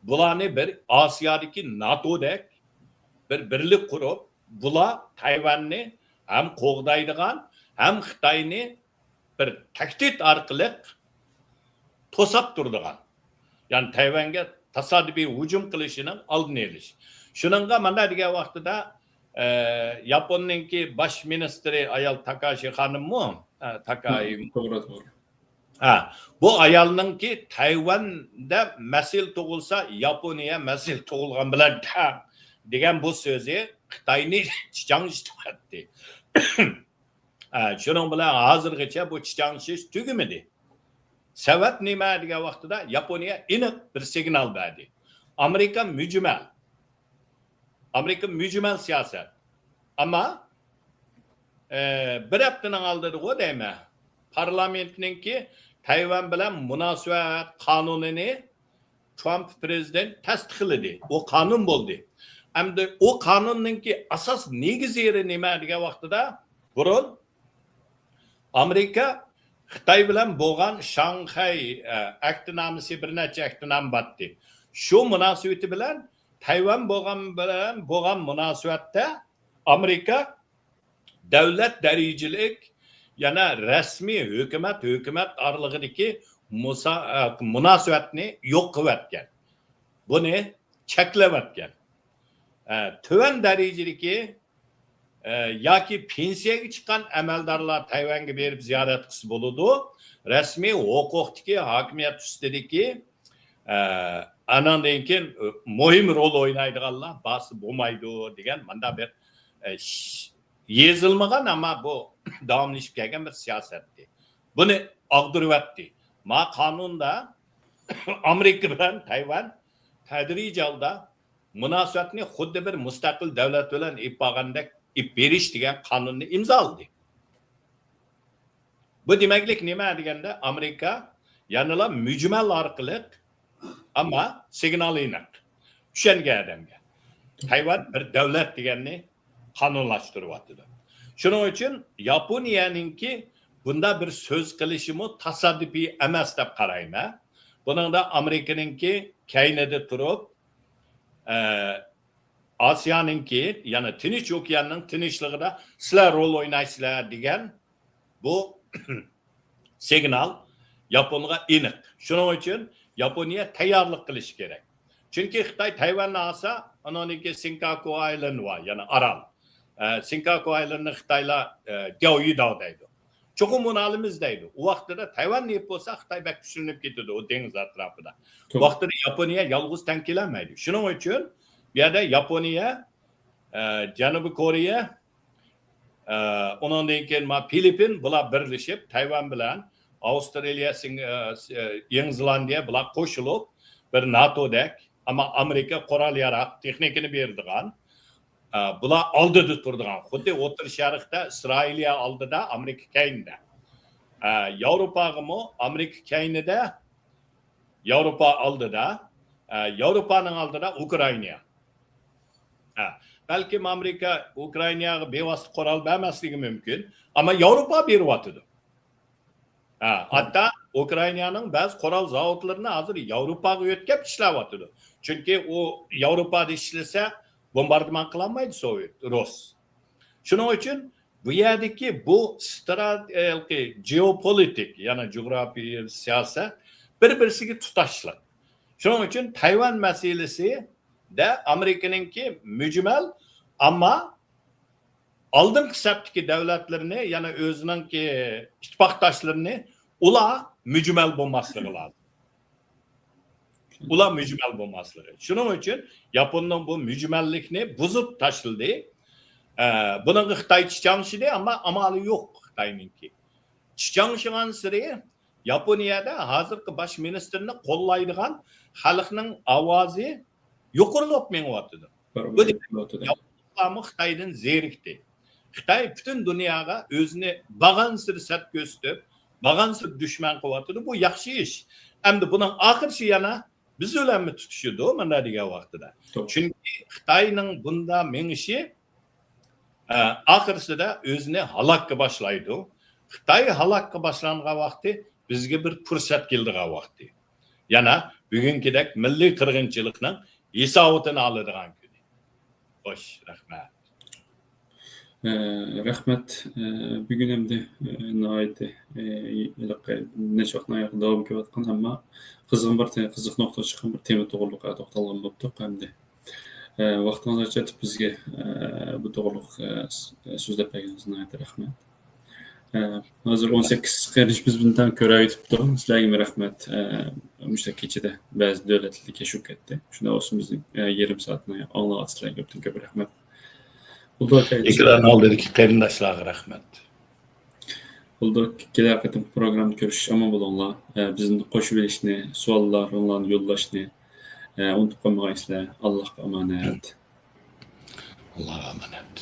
بۇلارنى بىر ئاسىيادىكى ناتودەك بىر بىرلىك قۇرۇپ، بۇلار تەيۋەننى ھەم قوغدايدىغان، ھەم خىتاينى بىر تەھدىت ئارقىلىق توساپ تۇرىدىغان، يەنى تەيۋەنگە تاسادىپىي ھۇجۇم قىلىشىنىڭ ئالدىنى ئېلىش. شۇنىڭغا مانا دېگەن ۋاقتىدا، ئە، ياپوننىڭكى باش مىنىستىرى ئايال تاكاشى خانىممۇ؟ ئە، تاكاي. توغرا، توغرا. ھە، بۇ ئايالنىڭكى تەيۋەندە مەسىلە تۇغۇلسا، ياپونىيە مەسىلە تۇغۇلغان بىلەن تەڭ دېگەن بۇ سۆزى خىتاينى چىچاڭشىتىۋەتتى. ئە، شۇنىڭ بىلەن ھازىرغىچە بۇ چىچاڭشىش تۈگىمىدى. سەۋەب نېمە دېگەن ۋاقتىدا ياپونىيە ئېنىق بىر سىگنال بەردى. ئامېرىكا مۈجمەل. ئامېرىكا مۈجمەل سىياسەت. ئەمما، ئە، بىر ھەپتىنىڭ ئالدىدىغۇ دەيمەن، پارلامېنتنىڭكى تەيۋەن بىلەن مۇناسىۋەت قانۇنىنى ترامپ پرېزىدېنت تەستىقلىدى. ئۇ قانۇن بولدى. ئەمدى ئۇ قانۇننىڭكى ئاساس نېگىزى نېمە دېگەن ۋاقتىدا، بۇرۇن ئامېرىكا خىتاي بىلەن بولغان شاڭخەي، ئە، ئەھدىنامىسى، بىر نەچچە ئەھدىنامە بارتتى. شۇ مۇناسىۋىتى بىلەن تەيۋەن بولغان بىلەن بولغان مۇناسىۋەتتە ئامېرىكا دۆلەت دەرىجىلىك، يەنە رەسمىي ھۆكۈمەت، ھۆكۈمەت ئارىلىقىدىكى مۇسا-، ئە، مۇناسىۋەتنى يوق قىلىۋەتكەن. بۇنى چەكلەۋەتكەن. ئە، تۆۋەن دەرىجىدىكى، ئە، ياكى پېنسىيەگە چىققان ئەمەلدارلار تەيۋەنگە بېرىپ زىيارەت قىلسا بولىدۇ. رەسمىي ھوقۇقتىكى، ھاكىمىيەت ئۈستىدىكى، ئە، ئاناندىن كېيىن، ئە، مۇھىم رول ئوينايدىغانلار بارسا بولمايدۇ دېگەن مانداق بىر، ئە، ش-، يېزىلمىغان، ئەمما بۇ داۋاملىشىپ كەلگەن بىر سىياسەتتى. بۇنى ئاغدۇرۇۋەتتى. ما قانۇندا ئامېرىكا بىلەن تەيۋەن تەدرىجىي ھالدا مۇناسىۋەتنى خۇددى بىر مۇستەقىل دۆلەت بىلەن ئېلىپ بارغاندەك ئېلىپ بېرىش دېگەن قانۇننى ئىمزالىدى. بۇ دېمەكلىك نېمە دېگەندە، ئامېرىكا يەنىلا مۈجمەل ئارقىلىق، ئەمما سىگنال ئېنىق، چۈشەنگەن ئادەمگە تەيۋەن بىر دۆلەت دېگەننى قانۇنلاشتۇرۇۋاتىدۇ. شۇنىڭ ئۈچۈن ياپونىيەنىڭكى بۇنداق بىر سۆز قىلىشىمۇ تاسادىپىي ئەمەس دەپ قارايمەن. بۇنىڭدا ئامېرىكىنىڭكى كەينىدە تۇرۇپ، ئە، ئاسىيانىڭكى، يەنى تىنچ ئوكياننىڭ تىنچلىقىدا سىلەر رول ئوينايسىلەر دېگەن بۇ سىگنال ياپونغا ئېنىق. شۇنىڭ ئۈچۈن ياپونىيە تەييارلىق قىلىشى كېرەك. چۈنكى خىتاي تەيۋەننى ئالسا، ئۇنىڭدىن كېيىن سىنكاكۇ ئايلېند بار، يەنى ئارال. ئە، سىنكاكۇ ئايلېندنى خىتايلار، ئە، دياۋيىداۋ دەيدۇ. چوقۇم ئۇنى ئالىمىز دەيدۇ. ئۇ ۋاقتىدا تەيۋەننى ئېلىپ بولسا، خىتاي بەك كۈچلىنىپ كېتىدۇ ئۇ دېڭىز ئەتراپىدا. توغرا. ۋاقتىدا ياپونىيە يالغۇز تەڭ كېلەلمەيدۇ. شۇنىڭ ئۈچۈن بۇ يەردە ياپونىيە، ئە، جەنۇبىي كورېيە، ئە، ئۇنىڭدىن كېيىن ما فىلىپپىن، بۇلار بىرلىشىپ تەيۋەن بىلەن ئاۋسترالىيە، سىڭ-، ئە، س-، ئە، يېڭى زېلاندىيە بۇلار قوشۇلۇپ بىر ناتودەك، ئەمما ئامېرىكا قورال ياراغ تېخنىكىنى بېرىدىغان، ئە، بۇلار ئالدىدا تۇرىدىغان، خۇددى ئوتتۇرا شەرقتە ئىسرائىلىيە ئالدىدا، ئامېرىكا كەينىدە. ئە، ياۋروپاغىمۇ ئامېرىكا كەينىدە، ياۋروپا ئالدىدا، ئە، ياۋروپانىڭ ئالدىدا ئۇكرائىنا. ھە، بەلكىم ئامېرىكا ئۇكرائىناغا بىۋاسىتە قورال بەرمەسلىكى مۇمكىن، ئەمما ياۋروپا بېرىۋاتىدۇ. ھە، ھەتتا ئۇكرائىنانىڭ بەزى قورال زاۋۇتلىرىنى ھازىر ياۋروپاغا يۆتكەپ ئىشلەۋاتىدۇ. چۈنكى ئۇ ياۋروپادا ئىشلىسە، بومباردىمان قىلالمايدۇ سوۋېت، رۇس. شۇنىڭ ئۈچۈن بۇ يەردىكى بۇ سترات-، ھېلىقى جېئوپولىتىك، يەنى جۇغراپىيە سىياسەت بىر-بىرسىگە تۇتاشلىق. شۇنىڭ ئۈچۈن تەيۋەن مەسىلىسىدە ئامېرىكىنىڭكى مۈجمەل، ئەمما ئالدىنقى سەپتىكى دۆلەتلىرىنى، يەنى ئۆزىنىڭكى ئىتتىپاقداشلىرىنى، ئۇلار مۈجمەل بولماسلىقى لازىم. ئۇلار مۈجمەل بولماسلىقى. شۇنىڭ ئۈچۈن ياپوننىڭ بۇ مۈجمەللىكنى بۇزۇپ تاشلىدى. ئە، بۇنىڭغا خىتاي چىچاڭشىدى، ئەمما ئامالى يوق خىتاينىڭكى. چىچاڭشىغانسېرى ياپونىيەدە ھازىرقى باش مىنىستىرنى قوللايدىغان خەلقنىڭ ئاۋازى يۇقىرىلاپ مېڭىۋاتىدۇ. بۇ دېمەك، ياپونلارمۇ خىتايدىن زېرىكتى. خىتاي پۈتۈن دۇنياغا ئۆزىنى بارغانسېرى سەت كۆرسىتىپ، بارغانسېرى دۈشمەن قىلىۋاتىدۇ. بۇ ياخشى ئىش. ئەمدى بۇنىڭ ئاخىرىسى يەنە بىز بىلەنمۇ تۇتىشىدۇ، مۇنداق دېگەن ۋاقتىدا. توغرا. چۈنكى خىتاينىڭ بۇنداق مېڭىشى، ئە، ئاخىرسىدا ئۆزىنى ھالاكقا باشلايدۇ. خىتاي ھالاكقا باشلانغان ۋاقتى بىزگە بىر پۇرسەت كېلىدىغان ۋاقتى. يەنە بۈگۈنكىدەك مىللىي قىرغىنچىلىقنىڭ ھېسابىتىنى ئالىدىغان كۈنى. خوش، رەھمەت. ئە، رەھمەت. ئە، بۈگۈن ئەمدى، ئە، ناھايىتى، ئە، ھېلىقى نەچچە ۋاقىتتىن ئاياغ داۋام كېلىۋاتقان، ئەمما قىزغىن بىر تې-، قىزىق نۇقتىغا چىققان بىر تېما توغرىلىق، ئە، توختالغان بولۇپ تۇرۇپ ئەمدى. ئە، ۋاقتىڭىزنى ئاجرىتىپ بىزگە، ئە، بۇ توغرىلىق، ئە، س-، سۆزلەپ بەرگىنىڭىزگە ناھايىتى رەھمەت. ئە، ھازىر ئون سەككىز قېرىندىشىمىز بىزنى تەڭ كۆرۈۋېتىپتۇ. سىلەرگىمۇ رەھمەت. ئە، مۇشۇنداق كېچىدە بەزى دۆلەتلەردە كەچ بولۇپ كەتتى. شۇندا بولسا بىزنى، ئە، يېرىم سائەتنى ئاڭلىۋاتىسىلەر. كۆپتىن كۆپ رەھمەت. بولدى ئاكا. ئېكران ئالدىدىكى قېرىنداشلارغا رەھمەت. بولدى، كېلەر قېتىمقى پروگراممىدا كۆرۈشۈش، ئامان بولۇڭلار. ئە، بىزنى قوشۇۋېلىشنى، سوئاللىرىڭلارنى يوللاشنى، ئە، ئۇنتۇپ قالمىغايسىلەر. ئاللاھقا ئامانەت. ئاللاھقا ئامانەت.